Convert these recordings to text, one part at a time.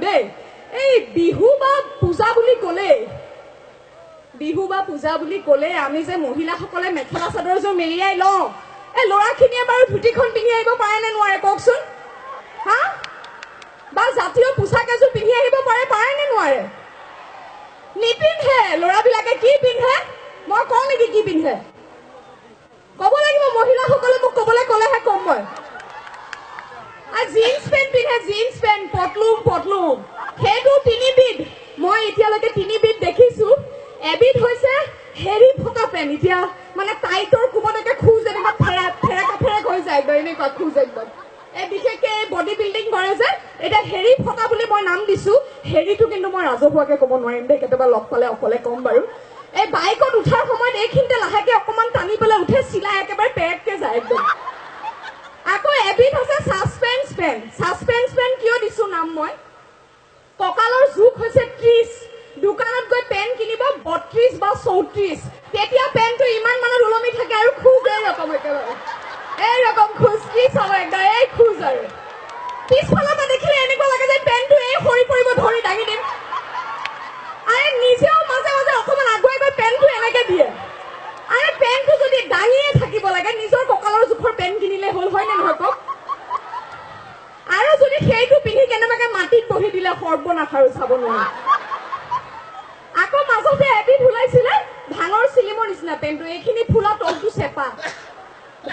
দেই। এই বিহু বা পূজা বুলি ক'লে, বিহু বা পূজা বুলি ক'লে আমি যে মহিলাসকলে মেখেলা চাদৰযোৰ মেৰিয়াই লওঁ, এই ল'ৰাখিনিয়ে বাৰু ধুতিখন পিন্ধি আহিব পাৰে নে নোৱাৰে কওকচোন? হা, বা জাতীয় পোছাক এযোৰ পিন্ধি আহিব পাৰে, পাৰে নে নোৱাৰে? নিপিন্ধে। ল'ৰাবিলাকে কি পিন্ধে মই কওঁ নেকি? কি পিন্ধে ক'ব লাগিব, মহিলাসকলে মোক ক'বলৈ ক'লেহে ক'ম মই। জিন্স পেণ্ট পিন্ধে, জিন্স পেণ্ট, পটলুম পটলুম, সেইটো তিনিবিধ। মই এতিয়ালৈকে তিনিবিধ দেখিছো। এবিধ হৈছে হেৰি ফটা পেণ্ট, এতিয়া মানে টাইটৰ কোবত একে খোজ এনেকুৱা ফেৰেক ফেৰেক হৈ যায় একদম, এনেকুৱা খোজ একদম। এই বিশেষকে এই বডি বিল্ডিং কৰে যে, এতিয়া হেৰি ফটা বুলি মই নাম দিছো। হেৰিটো কিন্তু মই ৰাজহুৱাকে ক'ব নোৱাৰিম দেই, কেতিয়াবা লগ পালে অকলে ক'ম বাৰু। এই বাইকত উঠাৰ সময়ত এইখিনিতে লাহেকে অকণমান টানি পেলাই উঠে, চিলাই একেবাৰে পেৰেককে যায় একদম। আকৌ এবিধ আছে ছাছপেন্স পেণ্ট। ছাছপেন্স পেণ্ট কিয় দিছো নাম মই? কঁকালৰ জোখ হৈছে 30, দোকানত গৈ পেণ্ট কিনিব 32 বা 34, তেতিয়া পেণ্টটো ইমান মানত ওলমি থাকে আৰু খোজ এইৰকম, একেবাৰে এইৰকম খোজ, কি চাব একদম এই খোজ। আৰু পিছফালৰ পৰা দেখিলে এনেকুৱা লাগে যে পেণ্টটো এই সৰি পৰিব, ধৰি দাঙি দিম। আৰে নিজেও মাজে মাজে অকণমান আগুৱাই গৈ পেণ্টটো এনেকে দিয়ে। আৰে পেণ্টটো যদি দাঙিয়ে থাকিব লাগে, নিজৰ কঁকালৰ জোখৰ পেণ্ট কিনিলে হ'ল, হয় নে নহয় কওক? আৰু যদি সেইটো পিন্ধি কেনেবাকে মাটিত বহি দিলে সৰ্বনাশ, আৰু চাব নোৱাৰে। আকৌ মাজতে এবিধ ওলাইছিলে ভাঙৰ চিলিমৰ নিচিনা পেণ্টটো, এইখিনি ফুলা তলটো চেপা।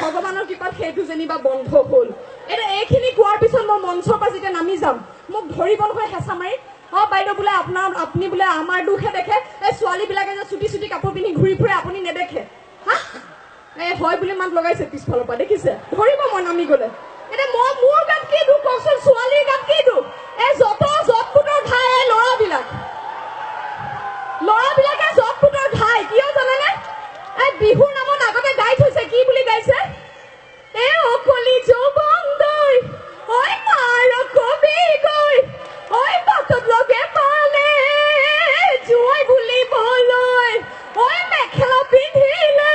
ভগৱানৰ কৃপাত সেইটো যেনিবা বন্ধ হ'ল। এতিয়া এইখিনি কোৱাৰ পিছত মই মঞ্চৰ পৰা যেতিয়া নামি যাম, মোক ধৰিব নহয় হেঁচা মাৰি, অ বাইদেউ বোলে আপোনাৰ আপুনি বোলে আমাৰ দুখহে দেখে, এই ছোৱালীবিলাকে যে চুটি চুটি কাপোৰ পিন্ধি ঘূৰি ফুৰে আপুনি নেদেখে? হা, এই হয় বুলি মাত লগাইছে পিছফালৰ পৰা, দেখিছে? ধৰিব মই নামি গ'লে। এতিয়া মই মোৰ গাত কি দুখ কওকচোন, ছোৱালীৰ গাত কি দুখ? এই যত যত পুতৰ ঘাই এই ল'ৰাবিলাক, ল'ৰাবিলাকে যত পুতৰ ঘাই কিয় জানেনে? এই বিহুৰ নামত আগতে গাই থৈছে, কি বুলি গাইছে? এ অকলি যৌৱন দৈ, ঐ মাৰ কবি গৈ, ঐ বাটত লগে পালে জোঁৱাই বুলিবলৈ, ঐ মেখেলা পিন্ধিলে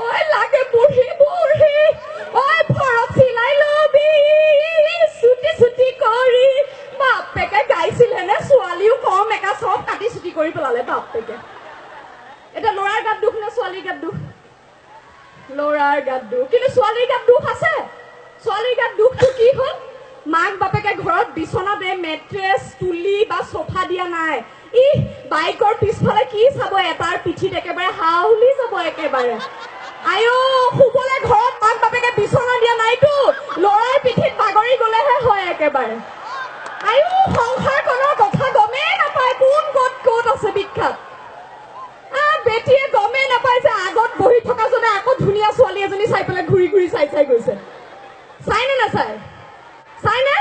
ঐ লাগে বুঢ়ী বুঢ়ী, ঐ ফৰক চিলাই লবি চুটি চুটি কৰি। বাপেকে গাইছিলহেনে, ছোৱালীও কম একা, চব কাটি চুটি কৰি পেলালে বাপেকে। এতিয়া ল'ৰাৰ গাত দুখ নে ছোৱালীৰ গাত দুখ? ল'ৰাৰ গাত দুখ, কিন্তু ছোৱালীৰ গাত দুখ আছে। ছোৱালীৰ গাত দুখটো কি হ'ল? মাক বাপেকে ঘৰত বিচনাত এই মেট্ৰেছ, তুলি বা চোফা দিয়া নাই। ই বাইকৰ পিছফালে কি চাব, এটাৰ পিঠিত একেবাৰে হাউলি যাব একেবাৰে। আইঅ, শুবলৈ ঘৰত মাক বাপেকে বিচনা দিয়া নাইতো, ল'ৰাৰ পিঠিত বাগৰি গ'লেহে হয় একেবাৰে। আইঅ, সংসাৰখনৰ কথা গমেই নাপায়, কোন ক'ত ক'ত আছে বিখ্যাত। বেটিয়ে গমেই নাপায় যে আগত বহি থকাজনে আকৌ ধুনীয়া ছোৱালী এজনী চাই পেলাই ঘূৰি ঘূৰি চাই চাই গৈছে। চাই নে নাচায়? চাই নে?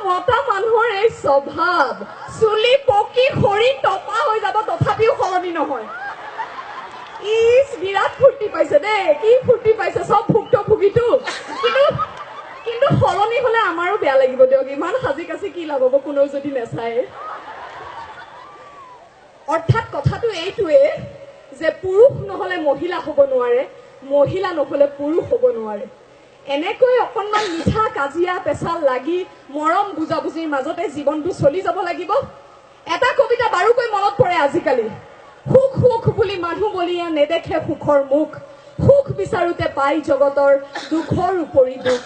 মতা মানুহৰ এই স্বভাৱ, চুলি পকি সৰি টপা হৈ যাব তথাপিও সলনি নহয়। ইচ, বিৰাট ফূৰ্তি পাইছে দেই, কি ফূৰ্তি পাইছে, চব ভুক্তভোগীটো। কিন্তু কিন্তু সলনি হলে আমাৰো বেয়া লাগিব দিয়ক, ইমান সাজি কাচি কি লাভ হ'ব কোনেও যদি নেচায়। অৰ্থাৎ কথাটো এইটোৱে যে পুৰুষ নহলে মহিলা হ'ব নোৱাৰে, মহিলা নহলে পুৰুষ হ'ব নোৱাৰে। এনেকৈ অকণমান মিঠা কাজিয়া পেচাল লাগি মৰম বুজাবুজিৰ মাজতে জীৱনটো চলি যাব লাগিব। এটা কবিতা বাৰুকৈ মনত পৰে আজিকালি, সুখ সুখ বুলি মানুহ বলিয়া নেদেখে সুখৰ মুখ, সুখ বিচাৰোতে পাই জগতৰ দুখৰ উপৰি দুখ।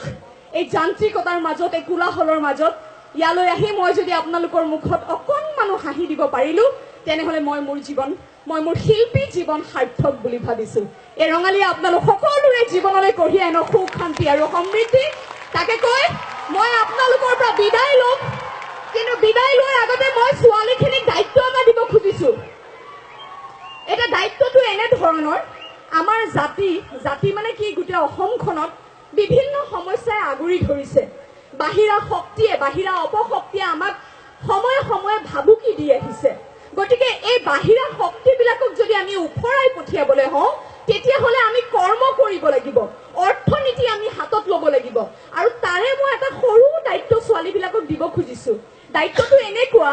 এই যান্ত্ৰিকতাৰ মাজত, এই কোলাহলৰ মাজত ইয়ালৈ আহি মই যদি আপোনালোকৰ মুখত অকণমানো হাঁহি দিব পাৰিলো, তেনেহ'লে মই মোৰ জীৱন, মই মোৰ শিল্পী জীৱন সাৰ্থক বুলি ভাবিছো। এই ৰঙালীয়ে আপোনালোক সকলোৰে জীৱনলৈ কঢ়িয়াই আনক সুখ, শান্তি আৰু সমৃদ্ধি। তাকে কৈ মই আপোনালোকৰ পৰা বিদায় ল'ম, কিন্তু বিদায় লোৱাৰ আগতে মই ছোৱালীখিনিক দায়িত্ব এটা দিব খুজিছো। এতিয়া দায়িত্বটো এনেধৰণৰ, আমাৰ জাতি, জাতি মানে কি, গোটেই অসমখনত বিভিন্ন সমস্যাই আগুৰি ধৰিছে। বাহিৰা শক্তিয়ে, বাহিৰা অপশক্তিয়ে আমাক সময়ে সময়ে ভাবুকি দি আহিছে। গতিকে এই বাহিৰা শক্তিবিলাকক যদি আমি ওফৰাই পঠিয়াবলৈ হওঁ, তেতিয়াহ'লে আমি কৰ্ম কৰিব লাগিব, অৰ্থনীতি আমি হাতত ল'ব লাগিব। আৰু তাৰে মই এটা সৰু দায়িত্ব ছোৱালীবিলাকক দিব খুজিছো। দায়িত্বটো এনেকুৱা,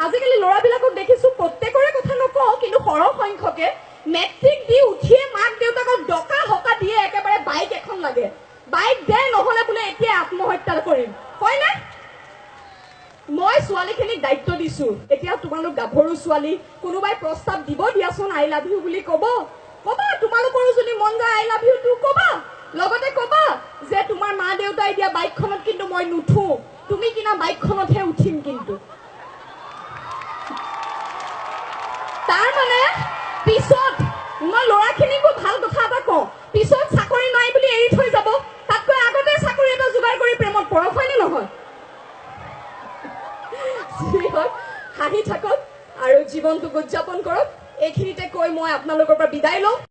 আজিকালি ল'ৰাবিলাকক দেখিছো, প্ৰত্যেকৰে কথা নকওঁ, কিন্তু সৰহ সংখ্যকে মেট্ৰিক দি উঠিয়ে মাক দেউতাকক ডকা হকা দিয়ে, একেবাৰে বাইক এখন লাগে, বাইক দে, নহ'লে বোলে এতিয়া আত্মহত্যা কৰিম, হয়নে? মই ছোৱালীখিনিক দায়িত্ব দিছো। এতিয়া তোমালোক গাভৰু ছোৱালী, কোনোবাই প্ৰস্তাৱ দিব দিয়াচোন, I love you বুলি ক'ব, ক'বা। তোমালোকৰো যদি মন যায় I love you two ক'বা, লগতে ক'বা যে তোমাৰ মা দেউতাই দিয়া বাইকখনত কিন্তু মই নুঠো, তুমি কিনা বাইকখনতহে উঠিম কিন্তু। তাৰ মানে পিছত মই ল'ৰাখিনিকো ভাল কথা এটা কওঁ, পিছত চাকৰি নাই বুলি এৰি থৈ যাব, তাতকৈ আগতে চাকৰি এটা যোগাৰ কৰি প্ৰেমত পৰক, হয়নে নহয়? হাঁহি থাকক আৰু জীৱনটোক উদযাপন কৰক। এইখিনিতে কৈ মই আপোনালোকৰ পৰা বিদায় লওঁ।